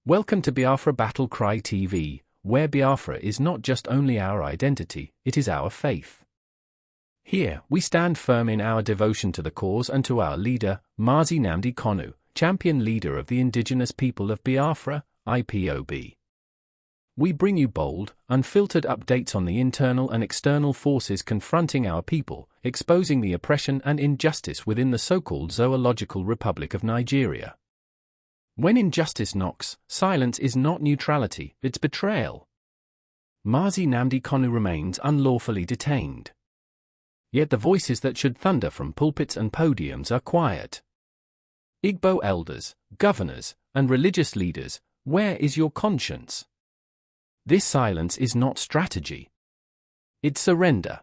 Welcome to Biafra Battle Cry TV, where Biafra is not just only our identity, it is our faith. Here, we stand firm in our devotion to the cause and to our leader, Mazi Nnamdi Kanu, champion leader of the Indigenous People of Biafra, IPOB. We bring you bold, unfiltered updates on the internal and external forces confronting our people, exposing the oppression and injustice within the so called Zoological Republic of Nigeria. When injustice knocks, silence is not neutrality, it's betrayal. Mazi Nnamdi Kanu remains unlawfully detained. Yet the voices that should thunder from pulpits and podiums are quiet. Igbo elders, governors, and religious leaders, where is your conscience? This silence is not strategy. It's surrender.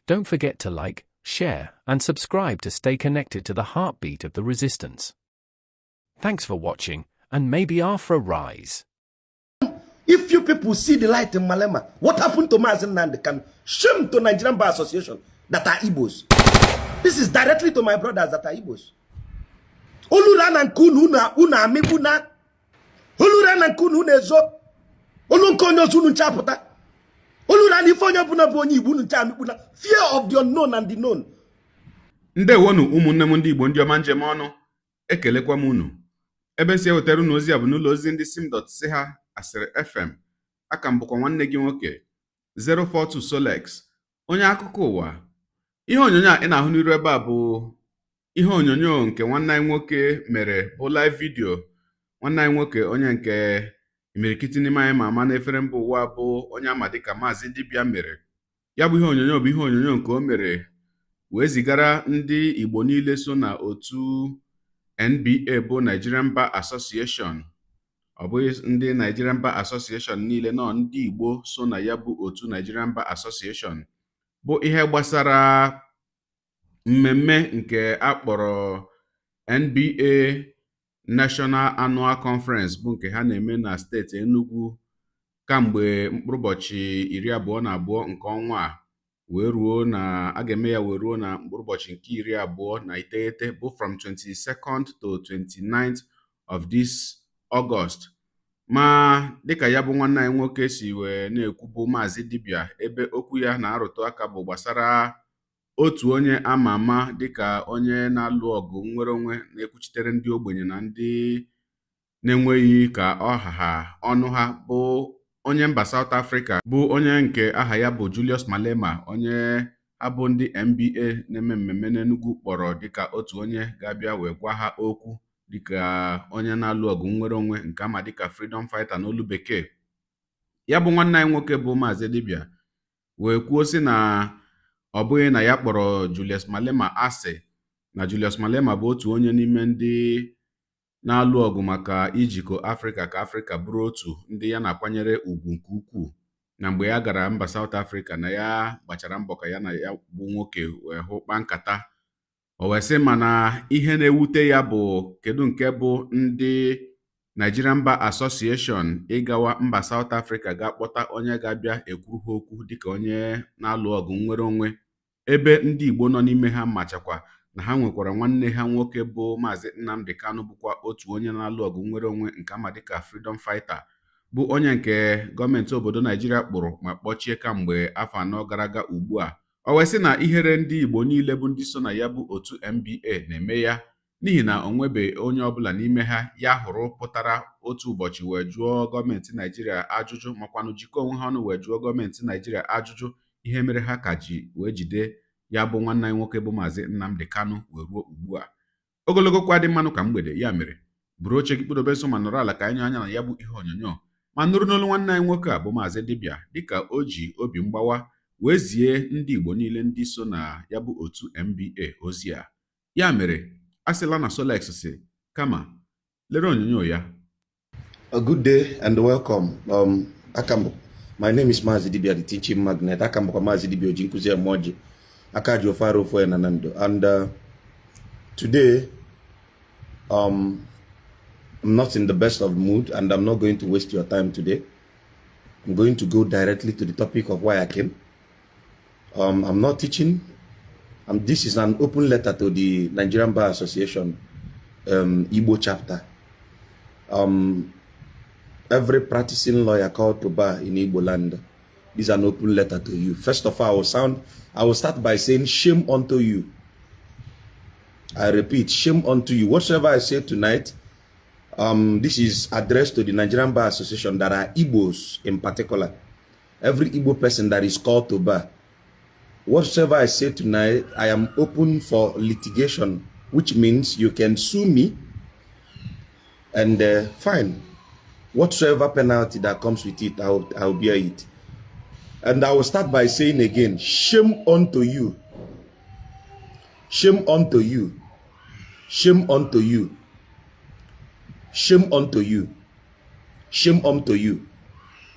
Don't forget to like, share, and subscribe to stay connected to the heartbeat of the resistance. Thanks for watching, and may Biafra rise. If you people see the light in Malema, what happened to Mazi Nnamdi Kanu? Shame to Nigerian Bar Association that are Igbos. This is directly to my brothers that are Igbos. Olura na nke unu unu amịgbu na olura na nke unu unu ezo olu nke onye ozu unu nche apụta olura na ife onye ọbụla bụ onye Igbo unu nche amịgbu na fear of the unknown and the known. Ndewonu, ụmụnne m ndị Igbo, ndị ọma njem ọnụ. Ekelekwa m unu. Ebe si ewetara unu ozi a bụ n'ụlọ ozi ndị sim dot si ha Asịrị FM. Aka m bụkwa nwanne gị nwoke 042 Solex, onye akụkọ ụwa. Ihe onyonyo a ị na-ahụ n'iru ebe a bụ ihe onyonyo nke nwanne anyị nwoke mere, bụ live video nwanne anyị nwoke, onye nke imirikiti n'ime anyị ma ama n'efere mba ụwa, bụ onye ama dịka Maazị Dibịa mere. Ya bụ ihe onyonyo bụ ihe onyonyo nke o mere wee zigara ndị Igbo niile so na otu NBA, bụ Nigerian Bar Association. Ọ bụghị ndị Nigerian Bar Association niile nọ, ndị Igbo so na ya bụ otu Nigerian Bar Association, bụ ihe gbasara mmemme nke a kpọrọ NBA National Annual Conference, bụ nke ha na-eme na steeti Enugu kamgbe mkpụrụ ụbọchị 22 nke ọnwa a wee ruo na a ga-eme ya wee ruo na mkpụrụ ụbọchị nke 29, bụ from 22nd to 29th of this August. Ma dịka ya bụ nwanne anyị nwoke si wee na-ekwu, bụ Maazị Dibịa, ebe okwu ya na-arụtụ aka bụ gbasara otu onye ama ama dịka onye na-alụ ọgụ nnwere onwe, na-ekwuchitere ndị ogbenye na ndị na-enweghị ka ọha ha ọnụ ha, bụ onye mba South Africa, bụ onye nke aha ya bụ Julius Malema, onye abụ ndị NBA na-eme mmemme n'Enugu kpọrọ dịka otu onye ga-abịa wee gwa ha okwu dịka onye na-alụ ọgụ nnwere onwe, nke ama dịka freedom fighter n'olu Bekee. Ya bụ nwanne anyị nwoke bụ Maazị Dibịa wee kwuo sị na ọ bụghị na ya kpọrọ Julius Malema asị, na Julius Malema bụ otu onye n'ime ndị na-alụ ọgụ maka ijikọ Afrịka ka Afrịka bụrụ otu, ndị ya na-akwanyere ugwu nke ukwuu, na mgbe ya gara mba South Africa na ya gbachara mbọ ka ya na ya bụ nwoke wee hụ kpaa nkata. O wee sị mana ihe na-ewute ya bụ kedu nke bụ ndị Nigerian Bar Association ịgawa mba South Africa ga kpọta onye ga-abịa ekwuru ha okwu dịka onye na-alụ ọgụ nnwere onwe, ebe ndị Igbo nọ n'ime ha machakwa na ha nwekwara nwanne ha nwoke bụ Maazị Nnamdi Kanu, bụkwa otu onye na-alụ ọgụ nnwere onwe, nke ama dịka freedom fighter, bụ onye nke gọọmenti obodo Naijiria kpụrụ ma kpọchie kamgbe afọ 4 gara aga ugbu a. O wee sị na ihere ndị Igbo niile bụ ndị so na ya bụ otu NBA na-eme ya, n'ihi na o nwebe onye ọbụla n'ime ha ya hụrụ pụtara otu ụbọchị wee jụọ gọọmenti Naijiria ajụjụ, makwanụ jikọọ onwe ha ọnụ wee jụọ gọọmenti Naijiria ajụjụ ihe mere ha ka ji wee jide ya bụ nwanne anyị nwoke bụ Maazị Nnamdi Kanu wee ruo ugbu a. Ogologo kwa dị mmanụ ka mgbede ya mere buru oche gị kpụdobe nso ma nọrọ ala ka anyị anya na ya bụ ihe onyonyo ma nụrụ n'olu nwanne anyị nwoke a bụ Maazị Dibịa, dịka o ji obi mgbawa wee zie ndị Igbo niile ndị so na ya bụ otu NBA ozi a. Ya mere a sịla na Solex si kama lere onyonyo ya. A good day and welcome. Akambo. My name is Mazi Dibia, the teaching magnet. Akambo Mazi Dibia Ojinkuzi Emoji. Akaji Ofaro Fo Nanando. And today, I'm not in the best of mood and I'm not going to waste your time today. I'm going to go directly to the topic of why I came. I'm not teaching. This is an open letter to the Nigerian Bar Association, Igbo chapter. Every practicing lawyer called to bar in Igbo land, this is an open letter to you. First of all, I will start by saying shame unto you. I repeat, shame unto you. Whatsoever I say tonight, this is addressed to the Nigerian Bar Association that are Igbos in particular. Every Igbo person that is called to bar. Whatsoever I say tonight, I am open for litigation, which means you can sue me and fine. Whatsoever penalty that comes with it, I'll bear it. And I will start by saying again, shame unto you. Shame unto you. Shame unto you. Shame unto you. Shame unto you.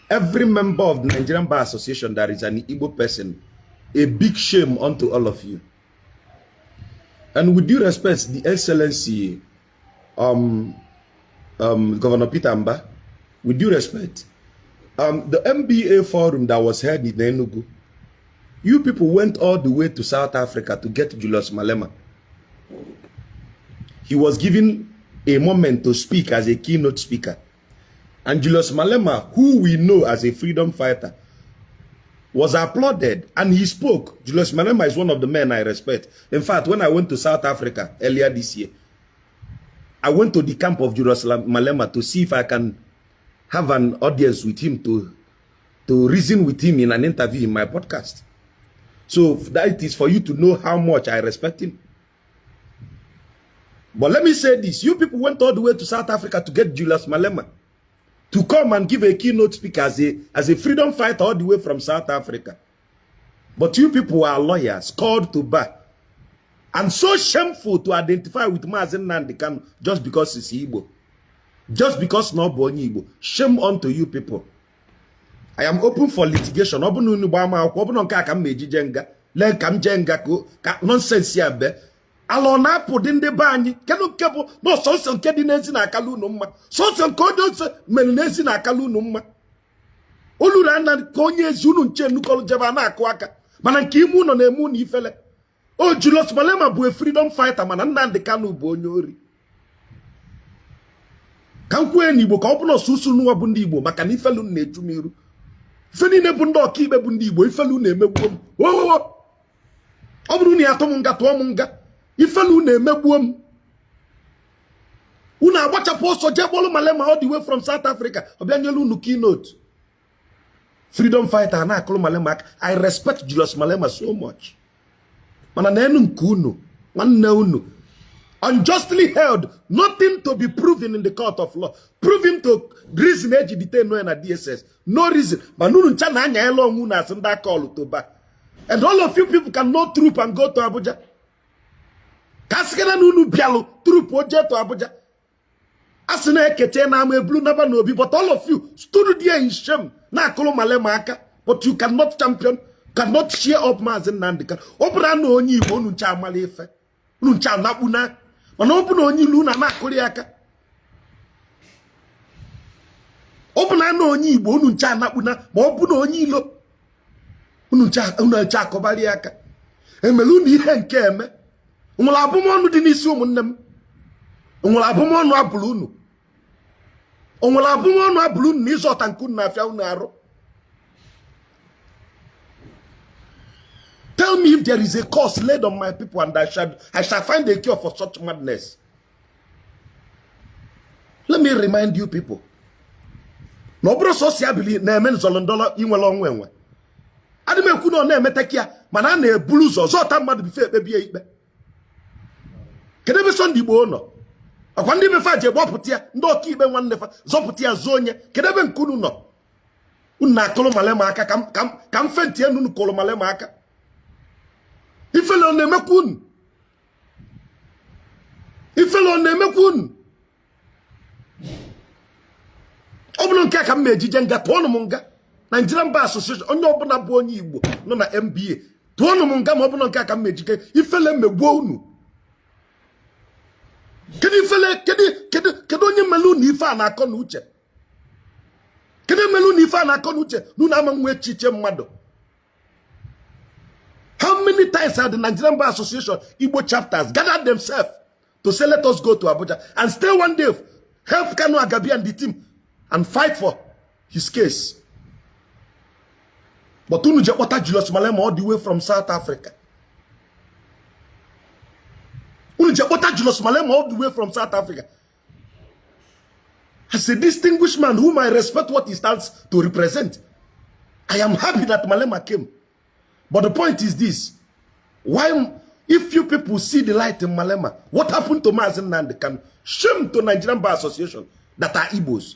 Every member of the Nigerian Bar Association that is an Igbo person, a big shame unto all of you. And with due respect, the Excellency, Governor Peter Mba, with due respect, the NBA forum that was held in Enugu, you people went all the way to South Africa to get Julius Malema. He was given a moment to speak as a keynote speaker. And Julius Malema, who we know as a freedom fighter, was applauded and he spoke. Julius Malema is one of the men I respect. In fact, when I went to South Africa earlier this year, I went to the camp of Julius Malema to see if I can have an audience with him to reason with him in an interview in my podcast. So that is for you to know how much I respect him. But let me say this. You people went all the way to South Africa to get Julius Malema to come and give a keynote speaker as a freedom fighter all the way from South Africa. But you people are lawyers called to bar. And so shameful to identify with Mazi Nnamdi Kanu just because he's Igbo. Just because na ọ bụ onye Igbo. Shame unto you people. I am open for litigation. Ọ bụ na unu gbaa m akwụkwọ, ọ bụ na nke a ka m ma ejije nga. Lee ka m jee nga ka nonsense ya bee. Ala ọ na-apụ dị ndị be anyị? Kedu nke bụ na sọsọ nke dị n'ezi na-akala unu mma? Sọsọ nke onye ose mere n'ezi na-akala unu mma. Oluru ana ka onye ezi unu nche nukọrọ jebe a na-akụ aka, mana nke ime ụlọ na-eme unu ifele. O Julius Malema bụ a freedom fighter, mana Nnamdi Kanu bụ onye ori. Ka m kwue n'Igbo ka ọ bụrụ ọsụsụ n'ụwa bụ ndị Igbo, maka na ifelu na-eju m iru. Ife niile bụ ndị ọkaikpe bụ ndị Igbo, ifelu na-emegbuo m. Owowo, ọ bụrụ na ya atụ m nga, tụọ m nga. Ifelu na-emegbuo m. Unu agbachapụ ọsọ jee kpọrọ Malema all the way from South Africa, ọ bịa nyelu unu keynote. Freedom fighter na-akụrụ Malema aka. I respect Julius Malema so much, mana na enu nke unu, nwanne unu unjustly held, nothing to be proven in the court of law, prove him to reason eji detain ya na DSS, no reason. Mana unu ncha na anya elu onwe unu asị ndị aka to bar, and all of you people cannot troop and go to Abuja. Ka a sịkana na unu bịalụ troop oje to Abuja, a sị na-ekeche na ama ebulu naba n'obi. But all of you stood there in shame na-akụrụ Malema aka, but you cannot champion, cannot cheer up Maazị Nnamdi Kanu. Ọ bụrụ na onye Igbo, unu ncha amala ife, unu ncha anakpu na, mana ọ bụ na onye ilu, unu na-akụrụ ya aka. Ọ bụ na onye Igbo, unu ncha anakpu na, ma ọ bụ na onye ilo, unu ncha akọbara ya aka. Emere unu ihe nke eme nwere abụmọnụ dị n'isi ụmụnne m, nwere abụmọnụ abụrụ unu, o nwere abụmọnụ abụrụ unu na ịzọta nke unu na-afịa unu arụ. Tell me if there is a curse laid on my people, and I shall find a cure for such madness. Let me remind you people. Na ọ bụrụ sọsọ ya bili na-eme nzọrọ ndọrọ inwere ọnwa enwe, adị m ekwu na ọ na-emetaka ya, mana a na-eburu ụzọ zọta mmadụ before ekpebie ikpe. Kedu ebe Sunday Igboho nọ? Ọkwa ndị befa ji gbọpụta ya, ndị ọkaikpe nwanne fa zọpụta ya zuo onye. Kedu ebe nke unu nọ? Unu na-akụrụ Malema aka ka m fentie unu kụrụ Malema aka. Ifele ọ na-emekwa unu? Ifele ọ na-emekwa unu? Ọ bụrụ nke a ka m ma ejije nga, tụọnụ m nga. Nigerian Bar Association, onye ọbụla bụ onye Igbo nọ na NBA, tụọnụ m nga ma ọ bụrụ nke a ka m ma ejike. Ifele megbuo unu. Kedu ifele? Kedu kedu kedu onye mere unu ife a na-akọ na uche? Kedu mere unu ife a na-akọ na uche na unu ama nwe echiche mmadụ? How many times have the Nigerian Bar Association Igbo chapters gathered themselves to say, "Let us go to Abuja and stay one day, help Kanu Agabi and the team"? and fight for his case. But unu je kpọta Julius Malema all the way from South Africa. Unu je kpọta Julius Malema all the way from South Africa. As a distinguished man whom I respect what he stands to represent, I am happy that Malema came. But the point is this. Why, if you people see the light in Malema, what happened to Mazi Nnamdi Kanu? Shame to Nigerian Bar Association that are Igbos.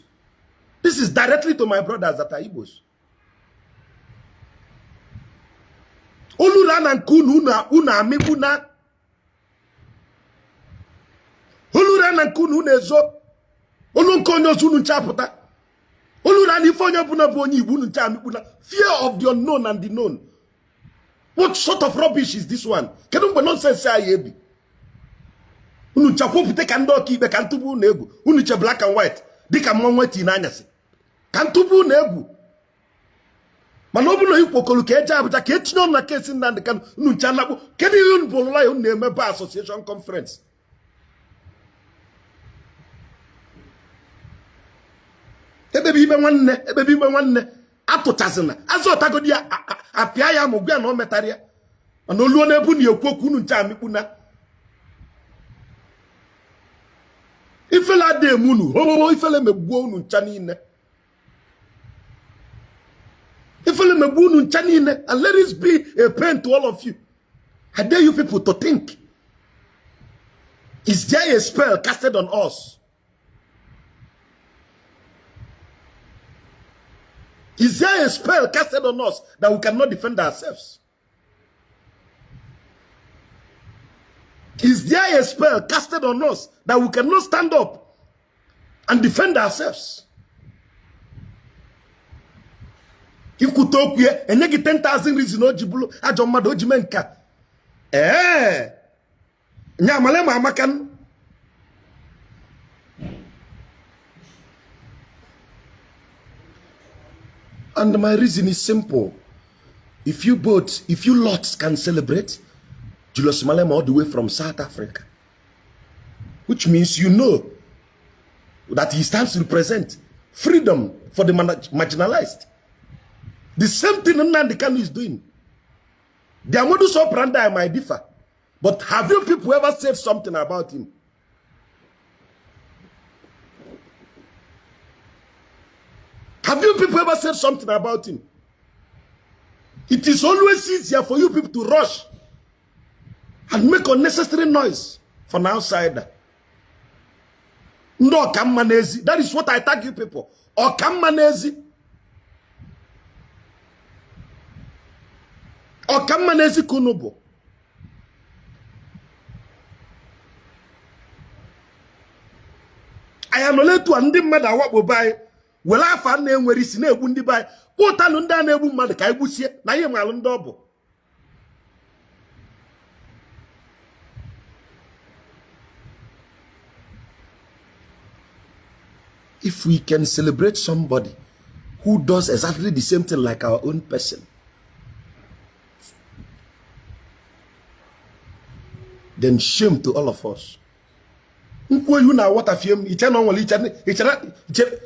This is directly to my brothers that are Igbos. Olura na nke unu unu amịgbu na olura na nke unu unu ezo olu nke onye ozu unu nche apụta olura na ife onye bụla bụ onye Igbo unu nche amịkpu na fear of the unknown and the known. What sort of rubbish is this one? Kedu mgbe nonsense anyị ebi? Unu nchakwopụta ka ndị ọkaikpe ka ntụbu unu egwu unu che black and white dịka mmanwụ eti n'anyasị ka ntụbu unu egwu mana ọ bụrụ na ikwokolu ka eje Abuja ka etinye ọnụ na case Nnamdi Kanu unu ncha nakpụ. Kedu ihe unu bụrụla ya unu na-eme bar association conference? Ekpebe ikpe nwanne, ekpebe ikpe nwanne, atụchazina azụ ọtagodi ya apịa ya ma gwa ya na o metara ya mana oluo n'ebu na ekwu okwu unu ncha amịkpu na ifele adị eme unu hohoho ifele megbuo unu ncha niile ifele megbuo unu ncha niile. And let it be a pain to all of you. I dare you people to think, is there a spell casted on us? Is there a spell casted on us that we cannot defend ourselves? Is there a spell casted on us that we cannot stand up and defend ourselves? Ikwute okwu ya enye gị 10,000 reason o ji bụrụ ajọ mmadụ o ji mee nka ee nya Malema amaka. And my reason is simple. If you both, if you lots can celebrate Julius Malema all the way from South Africa, which means you know that he stands to represent freedom for the marginalized. The same thing Nnamdi Kanu is doing. Their modus operandi might differ, but have you people ever said something about him? Have you people ever said something about him? It is always easier for you people to rush and make unnecessary noise for an outsider. Ndị ọkamma n'ezi. That is what I tag you people. Ọkamma n'ezi. Ọkamma n'ezi ka unu bụ. Anyị anọla etu a ndị mmadụ awakpo be anyị were afa na-enwere isi na-egbu ndị be anyị kpụtanụ ndị a na-egbu mmadụ ka anyị gbusie na ihe malụ ndị ọ bụ. If we can celebrate somebody who does exactly the same thing like our own person, then shame to all of us. Nkwu ehu na aghọtafie m iche na ọ nwere iche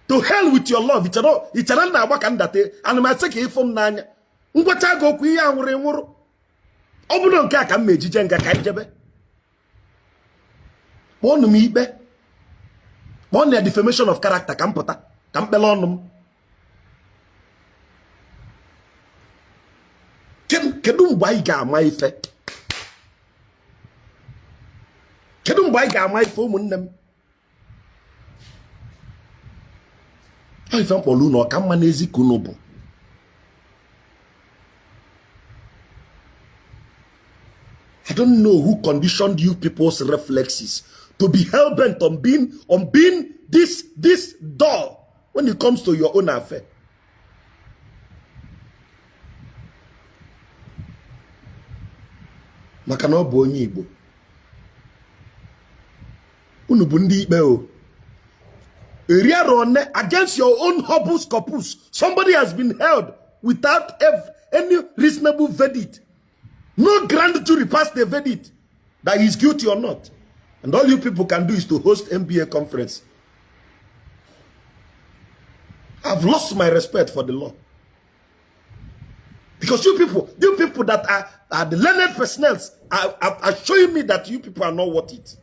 to hell with your love. Ichere na agba ka ndate ana m asị ka ịfụ m n'anya ngwacha gị okwu ihe a nwụrụ nwụrụ ọ bụrụ nke a ka m ma ejije nga ka anyị jebe kpọọnụ m ikpe kpọọ na defamation of character ka m pụta ka m kpele ọnụ m. Kedu mgbe anyị ga-ama ife? Kedu mgbe anyị ga-ama ife ụmụnne m? Ife mkpọrọ unu ọka mma n'ezi ka unu bụ. I don't know who conditioned you people's reflexes to be hell-bent on being this dull when it comes to your own affair. Maka na ọ bụ onye Igbo unu bụ ndị ikpe o eriarone against your own habeas corpus. Somebody has been held without any reasonable verdict. No grand jury passed a verdict that he's guilty or not. And all you people can do is to host NBA conference. I've lost my respect for the law. Because you people that are the learned personnel are showing me that you people are not worth it.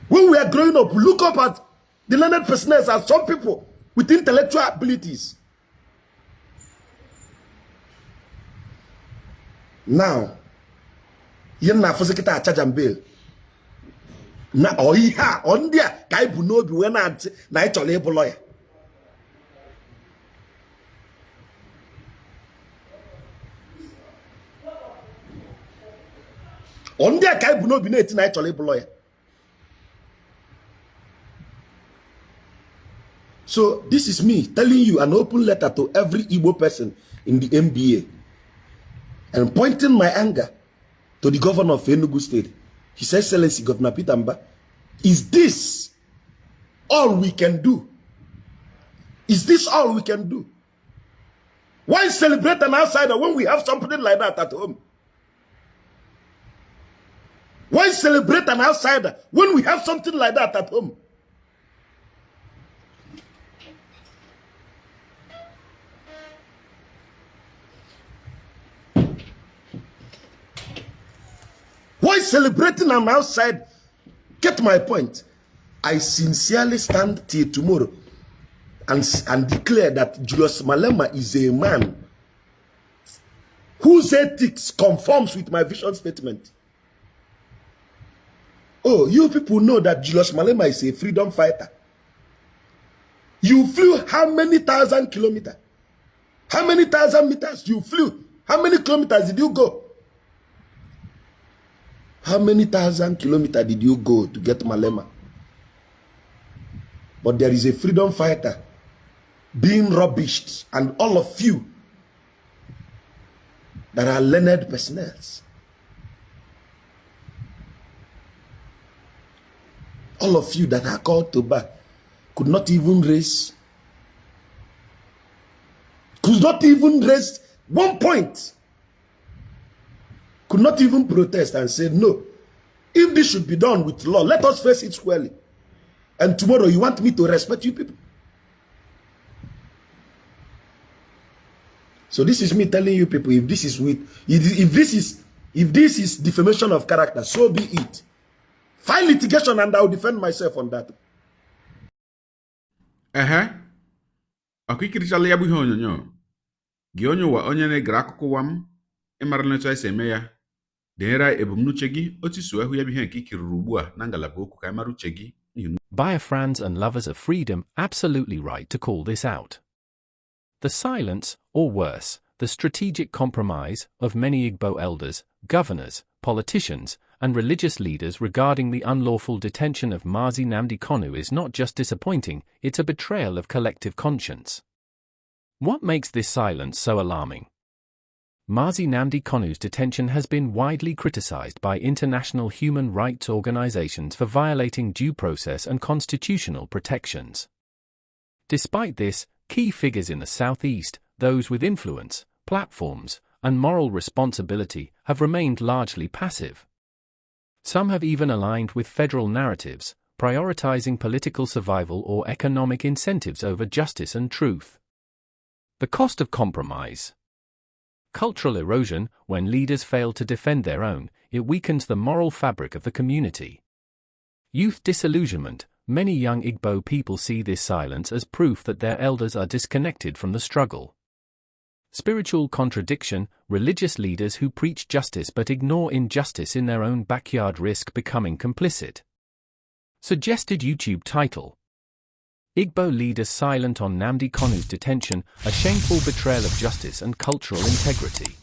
When we are growing up, look up at the learned personnel as some people with intellectual abilities. Now, ihe m na-afụzi kịta, charge and bail na ọ ihe a, ọ ndị a ka anyị bụ n'obi wee na-atị na anyị chọrọ ịbụ lọya. Ọ ndị a ka anyị bụ n'obi na-eti na anyị chọrọ ịbụ lọya. So this is me telling you, an open letter to every Igbo person in the NBA and pointing my anger to the governor of Enugu State, His Excellency Governor Peter Mba. Is this all we can do? Is this all we can do? Why celebrate an outsider when we have something like that at home? Why celebrate an outsider when we have something like that at home? Why celebrating an outside? Get my point. I sincerely stand till tomorrow and declare that Julius Malema is a man whose ethics conforms with my vision statement. Oh, you people know that Julius Malema is a freedom fighter. You flew how many thousand kilometers? How many thousand meters you flew? How many kilometers did you go? How many thousand kilometers did you go to get Malema? But there is a freedom fighter being rubbished, and all of you that are learned personnel, all of you that are called to bar, could not even raise one point, could not even protest and say, "No, if this should be done with law, let us face it squarely." And tomorrow you want me to respect you people? So this is me telling you people, if this is defamation of character, so be it. File litigation and I will defend myself on that. Ehe, ọkụ ikirichala ya bụ ihe onyonyo gị, onye ụwa, onye na-egere akụkọ ụwa m, ịmara etu anyị si eme ya. Denyere anyị ebumnuche gị, otu isi wee hụ ya bụ ihe nke ikiriri ugbu a na ngalaba okwu, ka anyị mara uche gị, n'ihi na Biafrans and lovers of freedom absolutely right to call this out. The silence, or worse, the strategic compromise, of many Igbo elders, governors, politicians, and religious leaders regarding the unlawful detention of Mazi Nnamdi Kanu is not just disappointing, it's a betrayal of collective conscience. What makes this silence so alarming? Mazi Nnamdi Kanu's detention has been widely criticized by international human rights organizations for violating due process and constitutional protections. Despite this, key figures in the Southeast, those with influence, platforms, and moral responsibility, have remained largely passive. Some have even aligned with federal narratives, prioritizing political survival or economic incentives over justice and truth. The cost of compromise. Cultural erosion: when leaders fail to defend their own, it weakens the moral fabric of the community. Youth disillusionment: many young Igbo people see this silence as proof that their elders are disconnected from the struggle. Spiritual contradiction: religious leaders who preach justice but ignore injustice in their own backyard risk becoming complicit. Suggested YouTube title: Igbo leaders silent on Nnamdi Kanu's detention, a shameful betrayal of justice and cultural integrity.